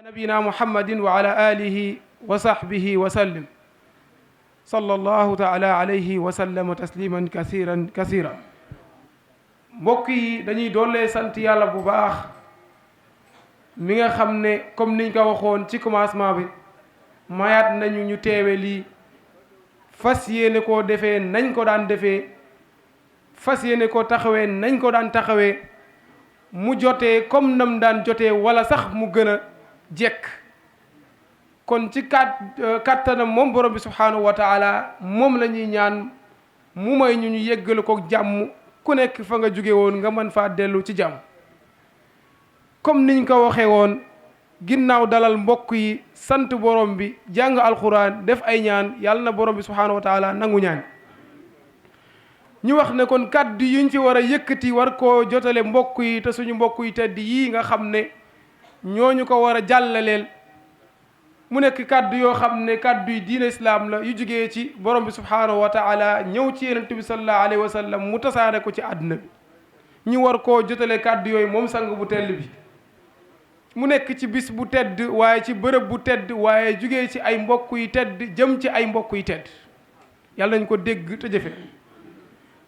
نبينا محمد وعلى آله وصحبه وسلم صلى الله تعالى عليه وسلم تسليما كثيرا mbokk yi dañuy doole sant yàlla bu baax mi nga xam ne comme niñ ko waxoon ci commencement bi mayaat nañu ñu teewe lii fas yéene koo defee nañ ko daan defee fas yéene koo taxawee nañ ko daan taxawee mu jotee comme nam daan jotee wala sax mu gën a jekk kon ci kàttanam moom borom bi subhaanahu wa taala moom la ñuy ñaan mu may ñu yeggal ko jàmm ku nekk fa nga jóge woon nga mën faa dellu ci jàmm comme niñ ko waxee woon ginnaaw dalal mbokk yi sant borom bi jàng alquran def ay ñaan yàlla na borom bi subhaanahu wa taala nangu ñaan ñu wax ne kon kàddu yuñ ci war a yëkkati war koo jotale mbokk yi te suñu mbokk yi tedd yii nga xam ne ñooñu ko war a jàllaleel mu nekk kàddu yoo xam ne kàddu yi diine islaam la yu jugee ci borom bi subhaanahu wa taala ñëw ci yonent bi sallallahu alayhi wa sallam mu tasaare ko ci àdduna bi ñu war koo jotale kàddu yooyu moom sang bu tedd bi mu nekk ci bis bu tedd waaye ci bërëb bu tedd waaye jugee ci ay mbokk yi tedd jëm ci ay mbokk yi tedd yàlla nañ ko dégg te jëfe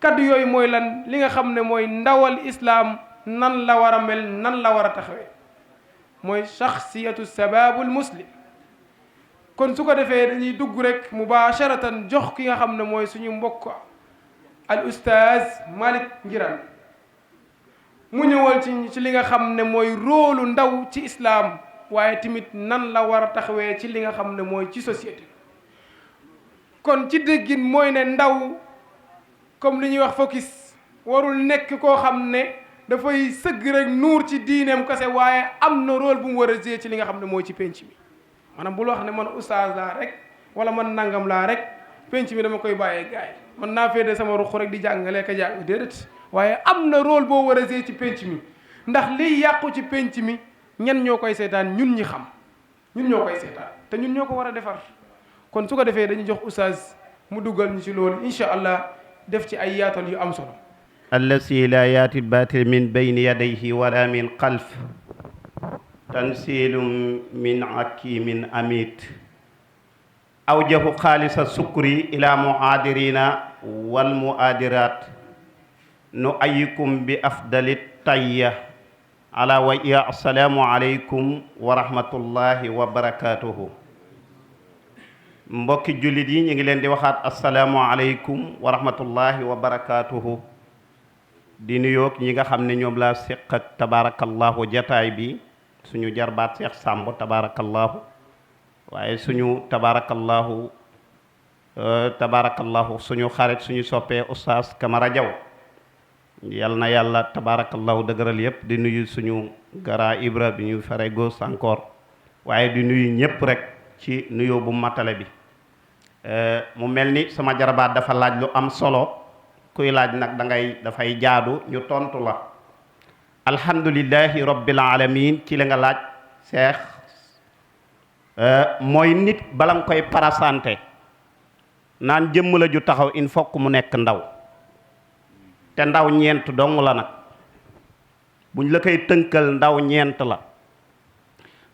kàddu yooyu mooy lan li nga xam ne mooy ndawal islaam nan la war a mel nan la war a taxawee mooy shaxsiyatu sababul muslim kon su ko defee dañuy dugg rek mubasharatan jox ki nga xam ne mooy suñu mbokk al ustaaz Malick Ngirane mu ñëwal ci li nga xam ne mooy róolu ndaw ci islaam waaye tamit nan la war a taxawee ci li nga xam ne mooy ci société kon ci déggin mooy ne ndaw comme li ñuy wax focus warul nekk koo xam ne dafay sëgg rek nuur ci diineem kese waaye am na rôle bu mu war a jouer ci li nga xam ne mooy ci penc mi maanaam bul wax ne man oustaz laa rek wala man nangam laa rek penc mi dama koy bàyyee gaay man naa féete sama ruq rek di jàngale ka jàng déedéet waaye am na rôle boo war a jouer ci penc mi ndax liy yàqu ci penc mi ñan ñoo koy seetaan ñun ñi xam ñun ñoo koy seetaan te ñun ñoo ko war a defar kon su ko defee dañuy jox oustaz mu duggal ñu ci loolu incha allah def ci ay yaatal yu am solo allasi la yaati batil min bayni yadayhi wala min xalf tansilum min hakimin amit awjahu xaalisa sukri ila muadirina wal muadirat nu ayikum bi afdali tayya ala wa iya assalaamu aleykum wa rahmatullahi wa barakatuhu mbokki jullit yi ñu ngi leen di waxaat assalaamu aleykum wa rahmatullahi wa barakatuhu di nuyoog ñi nga xam ne ñoom laa séq ak tabarakallahu jataay bi suñu jarbaat Seex Sàmb tabarakallahu waaye suñu tabarakallahu suñu xarit suñu soppee oustaz Camara Jaw yal na yàlla tabarakallahu dëgëral yépp di nuyu suñu gara Ibra bi ñu fare gos encore waaye di nuyu ñépp rek ci nuyoo bu matale bi mu mel ni sama jarbaat dafa laaj lu am solo kuy laaj nag dafay jaadu ñu tontu la alhamdulillahi rabbil alamin ci li nga laaj seex mooy nit bala nga koy parasanté naan jëmm la ju taxaw il faut que mu nekk ndaw te ndaw ñeent dong la nag buñ la koy tënkal ndaw ñeent la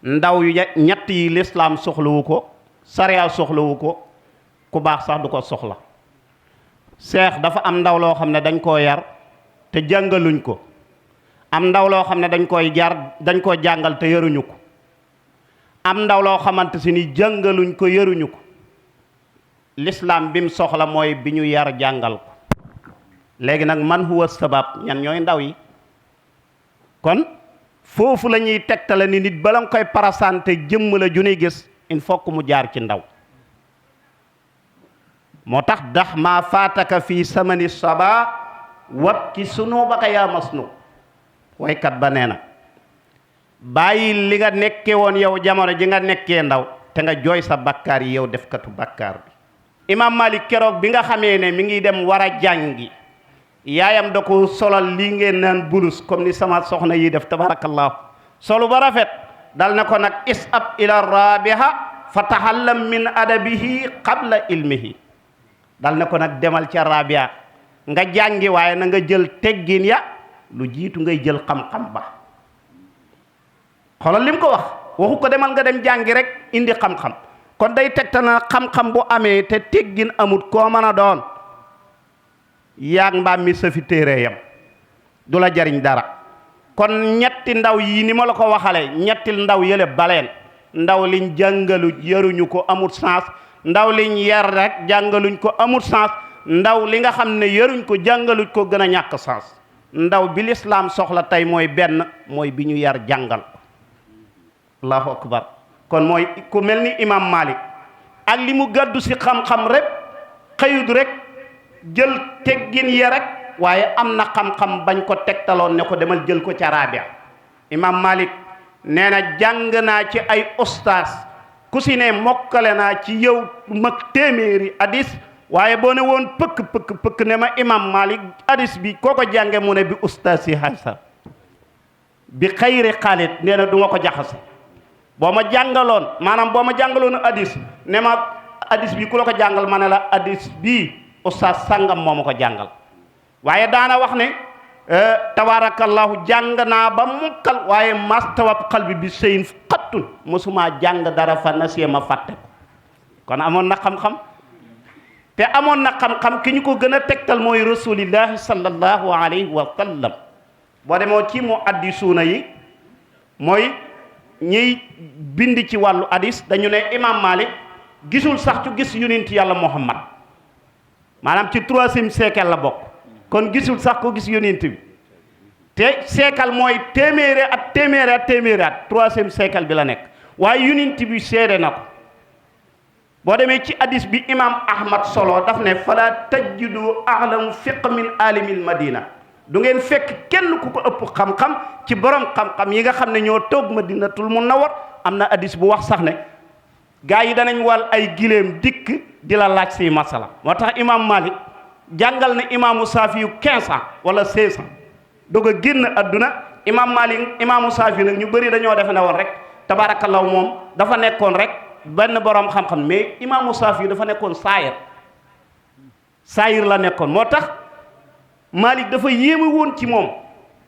ndaw yu ñett yi lislaam soxlawu ko sariya soxlawu ko ku baax sax du ko soxla seex dafa am ndaw loo xam ne dañ koo yar te jàngaluñ ko am ndaw loo xam ne dañ koo jàngal te yaruñu ko am ndaw loo xamante si ni jàngaluñ ko yaruñu ko lislaam bi mu soxla mooy bi ñu yar jàngal ko léegi nag man huwa sabab ñan ñooy ndaw yi kon foofu la ñuy tegtale ni nit bala nga koy parasanté jëmm la ju ñuy gis il faut que mu jaar ci ndaw moo tax dax maa faataka fii samani saba wat ki sunu baka yaa masnu waykat ba nee na bàyyi li nga nekke woon yow jamono ji nga nekkee ndaw te nga jooy sa bakkaar yi yow defkatu bakkaar bi imam Malik keroog bi nga xamee ne mi ngi dem war a jàngi yaayam da ko solal lii ngeen naan bulus comme ni sama soxna yi def tabarakallahu solu ba rafet dal na ko nag isab ila rabiha fa tahallam min adabihi qabla ilmihi dal na ko nag demal ca rabia nga jàngi waaye na nga jël teggin ya lu jiitu ngay jël xam-xam ba xoolal lim ko wax waxu ko demal nga dem jàngi rek indi xam-xam kon day tegtal na xam-xam bu amee te teggin amut koo mën a doon yaag mbaam mi sa fi téere yam du la jariñ dara kon ñetti ndaw yi ni ma la ko waxale ñetti ndaw yële baleen ndaw liñ jàngalu yaruñu ko amut sens ndaw liñ yar rek jàngaluñ ko amut sens ndaw li nga xam ne yaruñ ko jàngaluñ ko gën a ñàkk sens ndaw bi lislaam soxla tey mooy benn mooy bi ñu yar jàngal allahu akbar kon mooy ku mel ni imam Malik ak li mu gàddu si xam-xam rek xëyut rek jël teggin ya rek waaye am na xam-xam bañ ko tegtaloon ne ko demal jël ko ca Rabia imam Malik nee na jàng naa ci ay ustaas ku si ne mokkale naa ci yow mag téeméeri hadis waaye boo ne woon pëkk ne ma imam Malik hadis bi koo ko jànge mu ne bi ustaas yi hasa bi xayri xaalit nee na du ma ko jaxase boo ma jàngaloon maanaam boo ma jàngaloon hadis ne ma hadis bi ku la ko jàngal ma ne la hadis bii ustaas sàngam moo ma ko jàngal waaye daana wax ne tabarakallahu jàng naa ba mukkal waaye mastawab xalbi bi sëyin xattun mosuma jàng dara fa nasiya ma fàtte ko kon amoon na xam-xam te amoon na xam-xam ki ñu ko gën a tegtal mooy rasulillahi sallallahu alayhi wa sallam boo demoo ci mu addisuuna yi mooy ñiy bind ci wàllu hadis dañu ne imam Malik gisul sax ci gis yonent yàlla Muhammad maanaam ci 3e siècle la bokk kon gisul sax ko gis yonent bi te siècle mooy téeméeri at 3e siècle bi la nekk waaye yonent bi seede na ko boo demee ci hadis bi imam Ahmad solo daf ne fala tajidu a'lamu fiq min alimil madina du ngeen fekk kenn ku ko ëpp xam-xam ci borom xam-xam yi nga xam ne ñoo toog Madinatul Munawwar am na hadis bu wax sax ne gaa yi danañ wal ay giléem dikk di la laaj si masala moo tax imam Malik jàngal na imaamu Saafi yu 15 ans wala 16 ans doog a génn adduna imam Malik imaamu Saafi nag ñu bëri dañoo defe ne woon rek tabarakallahu moom dafa nekkoon rek benn borom xam-xam mais imaamu Saafi dafa nekkoon saayir la nekkoon moo tax Malik dafa yéeme woon ci moom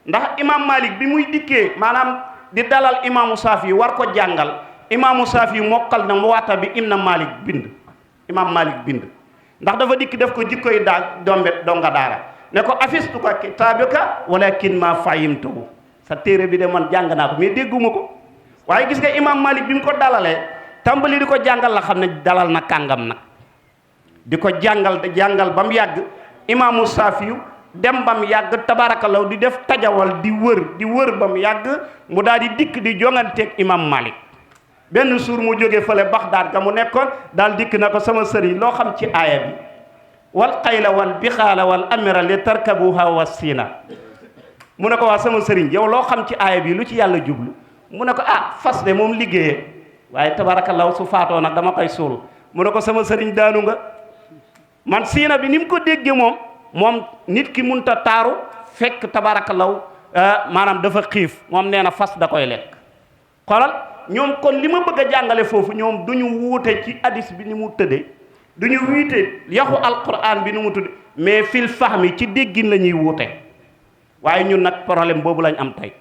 ndax imam Malik bi muy dikkee maanaam di dalal imaamu Saafi war ko jàngal imaamu Saafi mokkal na Muwatta bi imam Malik bind ndax dafa dikk def ko jikkoy donga daara ne ko afistuka kitaabaka walakin ma fahimtuhu sa téere bi de man jàng naa ko mais dégguma ko waaye gis nga imam Malik bi mu ko dalalee tàmbali di ko jàngal la xam ne dalal na kàngam nag di ko jàngal ba mu yàgg imaamu Saafi dem ba mu yàgg tabaarakallaahu di def tajawal di wër ba mu yàgg mu daal di dikk di jonganteeg imam Malik benn suur mu jógee fële Baxdaad ga mu nekkoon daal dikk na ko sama sëriñ loo xam ci aaya bi wal xayla wal bixaala wal amira li tarkabuha wa siina mu ne ko waa sama sëriñ yow loo xam ci aaya bi lu ci yàlla jublu mu ne ko fas de moom liggéeyee waaye tabaarakallaahu su faatoo nag dama koy suul mu ne ko sama sëriñ daanu nga man siina bi ni mu ko déggee moom nit ki munta taaru fekk tabaarakallaahu maanaam dafa xiif moom nee na fas da koy lekk xoolal ñoom kon li ma bëgg a jàngale foofu ñoom du ñu wuute ci hadis bi ni mu tëddee du ñu wuute yaxu alquran bi ni mu tëddee mais fil fahmi ci déggin la ñuy wuute waaye ñun nag problème boobu lañ am tey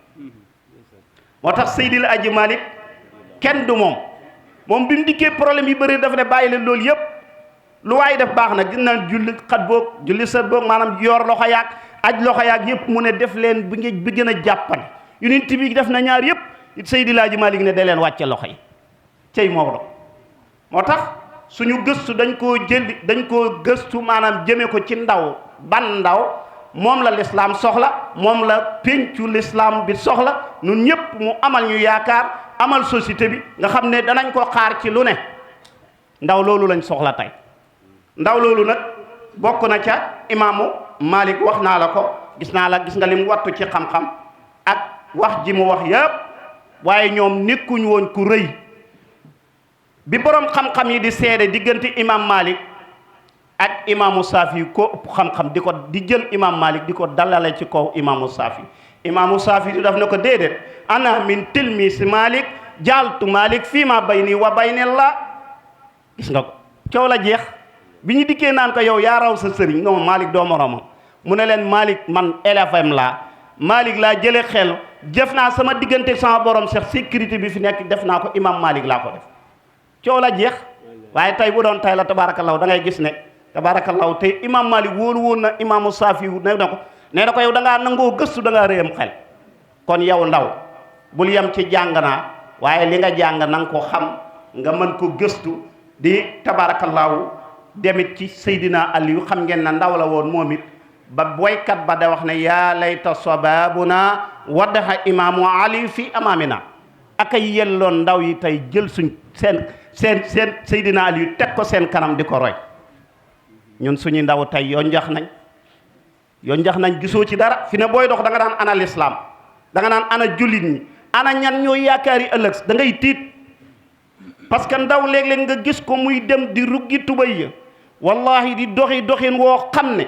moo tax Seydil Aji Malik kenn du moom bi mu dikkee problème yi bëri dafa ne bàyyi leen loolu yëpp lu waaye def baax na gis naa julli xat boog julli sët boog maanaam yor loxo yaag aj loxo yaag yëpp mu ne def leen bi gën a jàppale yonent bi def na ñaar yëpp Seydil Hadji Malick ne da leen wàcce loxo yi cey Maodo moo tax suñu gëstu dañ koo gëstu maanaam jëme ko ci ndaw ban ndaw moom la lislaam soxla moom la péncu lislaam bi soxla ñun ñëpp mu amal ñu yaakaar amal société bi nga xam ne danañ ko xaar ci lu ne ndaw loolu lañ soxla tey ndaw loolu nag bokk na ca imaamu Malik wax naa la ko gis nga li mu wattu ci xam-xam ak wax ji mu wax yëpp waaye ñoom nekkuñ woon ku rëy bi boroom xam-xam yi di seede diggante imam Malik ak imaamu Saafi ko ëpp xam-xam di jël imam Malik di ko dalale ci kaw imaamu Saafi di daf ne ko déedéet ana min tilmisi Malik jaaltu Malik fii ma bayni wa baynillah gis nga ko coow la jeex bi ñu dikkee naan ko yow yaa raw sa sëriñ nga ma Malik doo moromam mu ne leen Malik man élève am laa Malik laa jële xel def naa sama diggante sama borom sax sécurité bi fi nekk def naa ko imam Malik laa ko def coow la jeex. waaye tey bu doon tey la tabaarakallaahu da ngay gis ne tabaarakallaahu tey imam Malik wóolu woon na imaamu Saafi ne na ko nee na ko yow da ngaa nangoo gëstu da ngaa rëyam xel. kon yow ndaw bul yem ci jàng naa waaye li nga jàng na nga ko xam nga mën ko gëstu di tabaarakallaahu demit ci Seydina Aliyu xam ngeen na ndaw la woon moom it ba boykat ba da wax ne yaa layta sababuna waddaxa imaamu Ali fi amaamina ak ay yelloon ndaw yi tey jël seen Seydina Aliyu teg ko seen kanam di ko roy. ñun suñu ndaw tey yoo njax nañ gisoo ci dara fi ne booy dox da nga daan ana lislaam da nga naan ana jullit ñi ana ñan ñooy yaakaari ëllëg da ngay tiit parce que ndaw léeg-léeg nga gis ko muy dem di ruggi tubay ya wallahi di doxin woo xam ne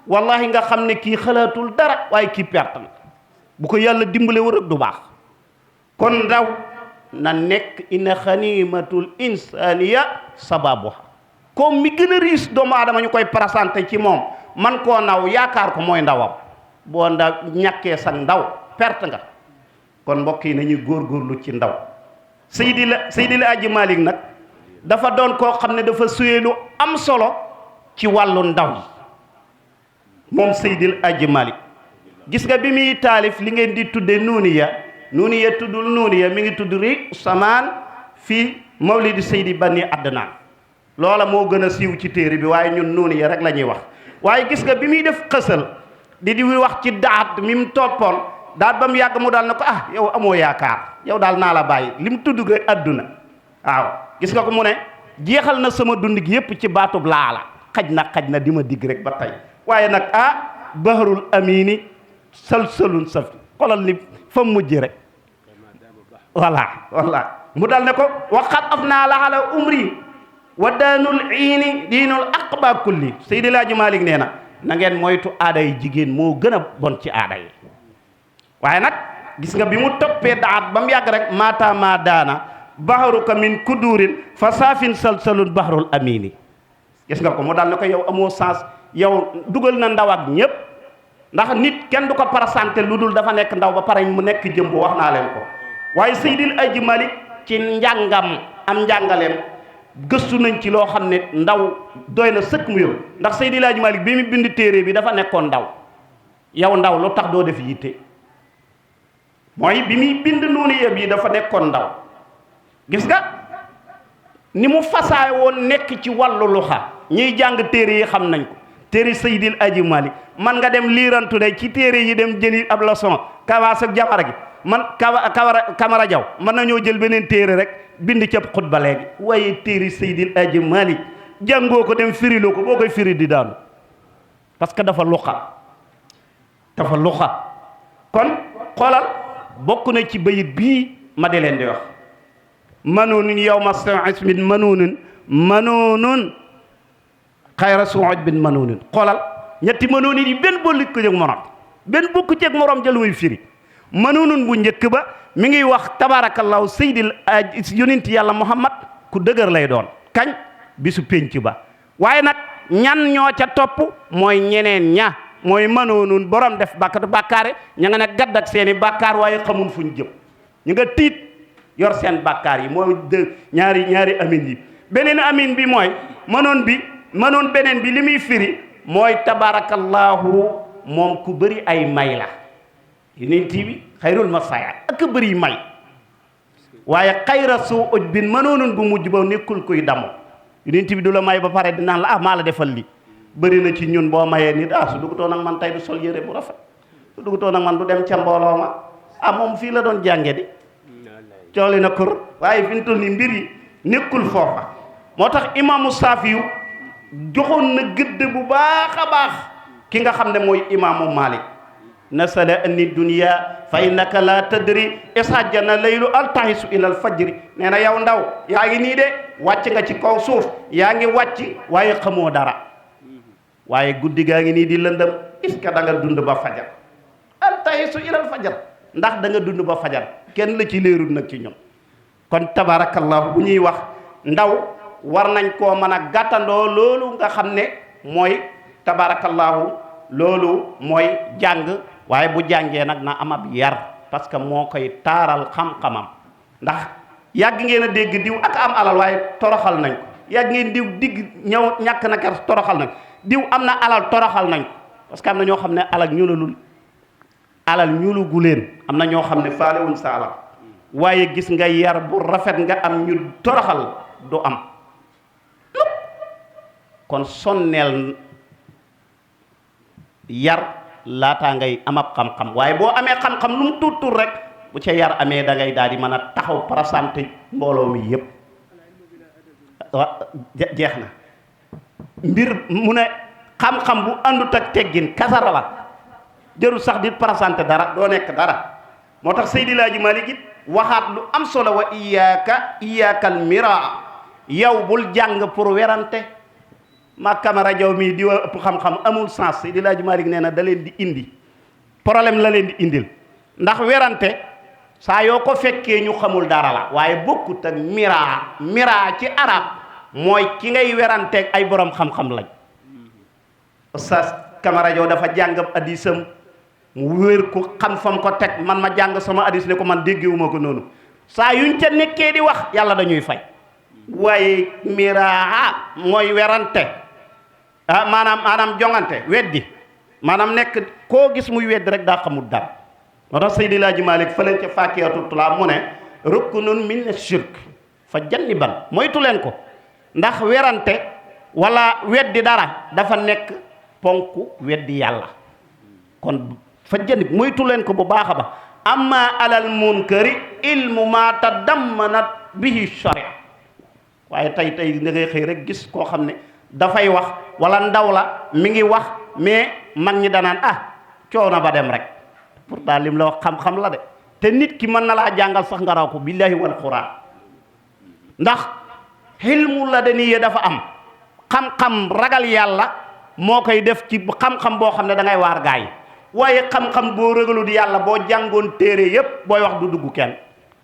wallahi nga xam ne kii xalaatul dara waaye kii perte na bu ko yàlla dimbale war ak du baax. kon ndaw na nekk inna xanimatul insaniya sababuha comme mi gën a riis doomu aadama ñu koy présenté ci moom man koo naw yaakaar ko mooy ndawam boo ndaw ñàkkee sax ndaw perte nga. kon mbokk yi nañuy góorgóorlu ci ndaw Seydil Aji Malik nag dafa doon koo xam ne dafa suyee lu am solo ci wàllu ndaw yi moom Seydil Aji Malik gis nga bi muy taalif li ngeen di tudde nuuniya tuddul nuuniya mi ngi tudd ri samaan fii mawlidi Seydi Bani Adnaan loola moo gën a siiw ci téere bi waaye ñun nuuniya rek la ñuy wax. waaye gis nga bi muy def xësal di wax ci daat mi mu toppoon daal ba mu yàgg mu daal ne ko yow amoo yaakaar yow daal naa la bàyyi li mu tudd nga àdduna waaw gis nga ko mu ne jeexal na sama dund gi yépp ci baatub laa la xaj na di ma digg rek ba tey waaye nag bahrul amini salsalun saf xolal li fa mujj rek voilà mu dal ne ko waxat af naa la ala umri wa daanul iini diinul aqba kulli Seydil Aji Malik nee na ngeen moytu aada yi jigéen moo gën a bon ci aada yi. waaye nag gis nga bi mu toppee daat ba mu yàgg rek maata ma daana baxaruka min kudurin fa saafin salsalun baxarul amini gis nga ko mu daal ne ko yow amoo sens yow dugal na ndaw ak ñépp ndax nit kenn du ko présenté lu dul dafa nekk ndaw ba pare mu nekk jëmb wax naa leen ko. waaye Seydil Aji Malik ci njàngam am njàngaleem gëstu nañ ci loo xam ne ndaw doy na sëkk mu yëw ndax Seydil Aji Malik bi mu bind téere bi dafa nekkoon ndaw yow ndaw lu tax doo def yitte mooy bi muy bind noonu yëpp yi dafa nekkoon ndaw gis nga ni mu fasaay woon nekk ci wàllu luxa ñiy jàng téere yi xam nañ ko téere Seydil Aji Malik man nga dem liirantu de ci téere yi dem jëli ab leçon kawaas ak jamara gi man kamara jaw mën nañoo jël beneen téere rek bind cëb xutba léegi waaye téere Seydil Aji Malik jàngoo ko dem firiloo ko boo koy firi di daanu parce que dafa luxa kon xoolal bokk na ci bayit bii ma di leen di wax manuunun yawma ismin manuunun xayra suud bin manuunun xoolal ñetti manuunun yi benn bokku ceeg morom jël muy firi manuunun bu njëkk ba mi ngi wax tabarakallahu Seydil yonent yàlla Muhammad ku dëgër lay doon kañ bisu pénc ba waaye nag ñan ñoo ca topp mooy ñeneen ña mooy mënoonun borom def bàkkaare ña nga ne gadd ak seeni bàkkaar waaye xamul fu ñu jëm ñu nga tiit yor seen bàkkaar yi mooy ñaari amin yi beneen amin bi mooy mënoon beneen bi li muy firi mooy tabarakallahu moom ku bëri ay may la yeneen bi xayrul masaya ak bëri may waaye xayra suu uj bin mënoonun bu mujj ba nekkul kuy damu yeneen bi du la may ba pare dinaan la maa la defal li bëri na ci ñun boo mayee nit su dugutoo nag man tey du sol yére bu rafet su dugutoo nag man du dem ca mbooloo ma moom fii la doon jànge di cooli na kur waaye fi mu toll ni mbir yi nekkul foofa moo tax imaamu Saafiyu joxoon na gëdd bu baax a baax ki nga xam ne mooy imaamu Malik nasala anni dunya fa innaka la tadri ishajjana laylu altahisu ila alfajri nee na yow ndaw yaa ngi nii de wàcc nga ci kaw suuf yaa ngi wàcc waaye xamoo dara waaye guddi gaa ngi nii di lëndëm est-ce que da nga dund ba fajar altahisu ila alfajar ndax da nga dund ba fajar kenn la ci leerul nag ci ñoom kon tabarakallahu bu ñuy wax ndaw war nañ koo mën a gàttandoo loolu nga xam ne mooy tabarakallahu loolu mooy jàng waaye bu jàngee nag na am ab yar parce que moo koy taaral xam-xamam. ndax yàgg ngeen a dégg diw ak am alal waaye toroxal nañ ko, yàgg ngeen diw digg ñëw ñàkk na kar toroxal nañ ko, diw am na alal toroxal nañ ko, parce que am na ñoo xam ne alal ñuulugu leen, am na ñoo xam ne faalewuñ sa alal, waaye gis nga yar bu rafet nga am ñu toroxal du am. kon sonneel yar laataa ngay am ab xam-xam, waaye boo amee xam-xam lu mu tuut tuut rek bu ca yar amee da ngay daal di mën a taxaw parasante mbooloo mi yépp. jeex na mbir mu ne xam-xam bu àndut ak teggin kasara la, jërul sax di parasante dara, doo nekk dara. moo tax Seydi Laaji Maalik it waxaat lu am solo, wa iyaakal miraa, yow bul jàng pour werante. ma Camara Jaw mii di wa ëpp xam-xam amul sens. Seydi Laaji Maalik nee na da leen di indi problème, la leen di indil. ndax werante saa yoo ko fekkee ñu xamul dara la, waaye bokkut ak miraa ci arab mooy ki ngay weranteeg ay borom xam-xam lañ. Oustaz Camara Jaw dafa jàng hadiisam mu wér ko xam fam ko teg, man ma jàng sama hadiis ne ko man déggewuma ko noonu. saa yuñ ca nekkee di wax yàlla dañuy fay. waaye miraa mooy werante, maanaam jongante, weddi, maanaam nekk koo gis muy weddi rek daa xamul dara. moo tax Seydi Laaji Maalik fële ca Faakihatu Tulaab mu ne ruknun min shirk fa janniban, moytu leen ko, ndax werante wala weddi dara dafa nekk ponku weddi yàlla. kon fa jannib moytu leen ko bu baax a ba. amma alal munkari ilmu ma tadammanat bihi sharia. waaye tey da ngay xëy rek gis koo xam ne dafay wax wala ndaw la mi ngi wax mais mag ñi danaan coono ba dem rek. pourtant lim la wax xam-xam la de, te nit ki mën na laa jàngal sax nga raw ko billahi wal quraan. ndax xilmu la daniye dafa am xam-xam, ragal yàlla moo koy def ci xam-xam boo xam ne da ngay waar gaa yi, waaye xam-xam boo ragalut yàlla boo jàngoon téere yépp booy wax du dugg kenn.